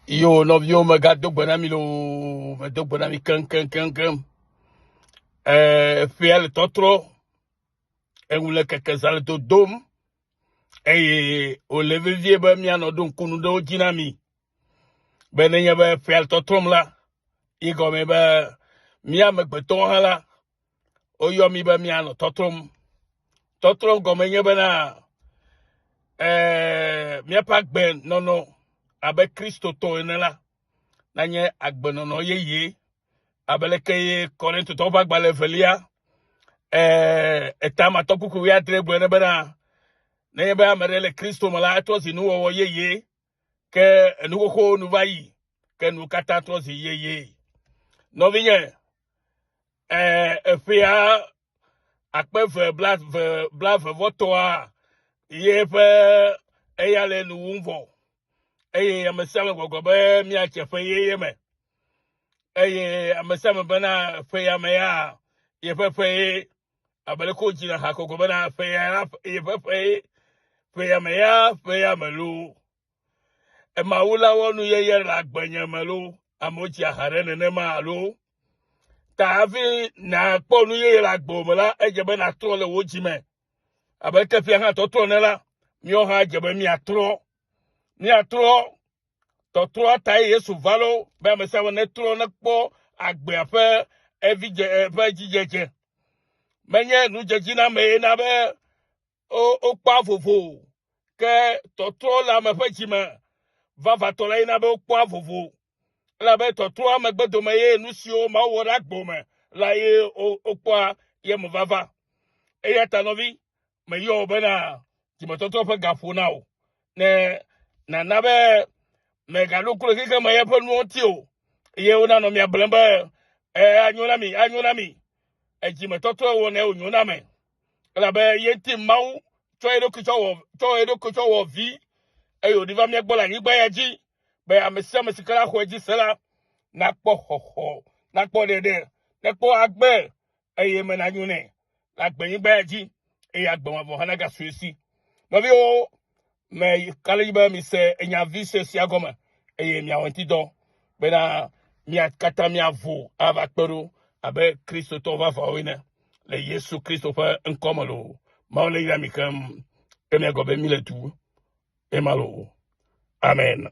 Yo nɔviwo megado gbe na mi loo, medo gbe na mi keŋkeŋkeŋkeŋ. Ɛɛ ƒea le tɔtrɔ, eŋu le keke zã le dodom eye wòle vevie be míanɔ ɖo ŋku nu ɖewo dzi na mi be nenye be ƒea le tɔtrɔm la, yi gɔme be mía amegbetɔwo hã la, woyɔ mí be míanɔ tɔtrɔm. Tɔtrɔ gɔme nye bena ɛɛ míaƒe agbenɔnɔ abe Kristotɔ ene la nanye agbenɔnɔ yeye abe leke ye Korintotɔwo ƒe agbalẽ evelia ɛɛ etamatɔ kpukpui wuiadre gblɔe ne bena nenye be ame ɖe le Kristo me la etrɔ zi nuwɔwɔ yeye ke enu xoxowo nu va yi ke nu katã trɔ zi yeye. Nɔvinye ɛɛ eƒea akpe ve blave blave vɔtɔa ye ƒe eya le nu wum vɔ eye ame sia ame gbɔgblɔ be míatse ƒe yeye me eye ame sia ame bena ƒe ya me ya yeƒe ƒe ye abe leke wodzina ha kɔkɔ bena ƒe ya la yeƒe ƒe ye ƒe ya me ya ƒe ya me loo Emawu la wɔ nu yeye le agbenye me lo. Amewo dzia ha ɖe nenema alo. Ta hafi nàkpɔ nu yeye le agbewò me la, edze be nàtrɔ le wò dzi me. Abe ke fia hã tɔtrɔ ene la, míawo hã edze be míatrɔ. Míatrɔ. Tɔtrɔa tae Yesu va lo be ame sia ame netrɔ nekpɔ agbea ƒe evidze ƒe dzidzedze. Menye nudzedzinamee na be wokpɔa vovo o. Ke tɔtrɔ le ame ƒe dzi me vavãtɔ la ye na be wokpɔa vovo. Elabe tɔtrɔa megbe dome ye nu siwo Mawu wɔ ɖe agbo me la ye wokpɔa ye me vava. Eya ta nɔvi, meyɔ wò bena dzimetɔtrɔ ƒe ga ƒo na wò. Ne nàna be mègaɖo ŋku ɖe xexeme yeƒe nuwo ŋuti o eye wonanɔ mia blem be anyo na mi, anyo na mi. Edzimetɔtrɔ wɔnɛ wònyo na ame. Elabe ye ŋuti Mawu tsɔ eɖokui tsɔ wɔ tsɔ eɖokui tsɔ wɔ vi eye wòɖi va mía gbɔ le anyigba ya dzi be ame sia ame si ke la xɔe dzi se la nakpɔ xɔxɔ, nakpɔ ɖeɖe, nekpɔ agbe eye eme nanyo nɛ le agbenyigba ya dzi eye agbe mavɔ hã nagasu esi. Nɔviwo, me ka ɖe edzi be mise enya vi sue sia gɔme eye miawɔ ŋuti dɔ bena mia katã miavo ava kpe ɖo abe Kristotɔ vavãwo ene le Yesu Kristo ƒe ŋkɔ me loo. Mawu le yra mi keŋ ke mia gɔ be mi le du ema loo. Amen.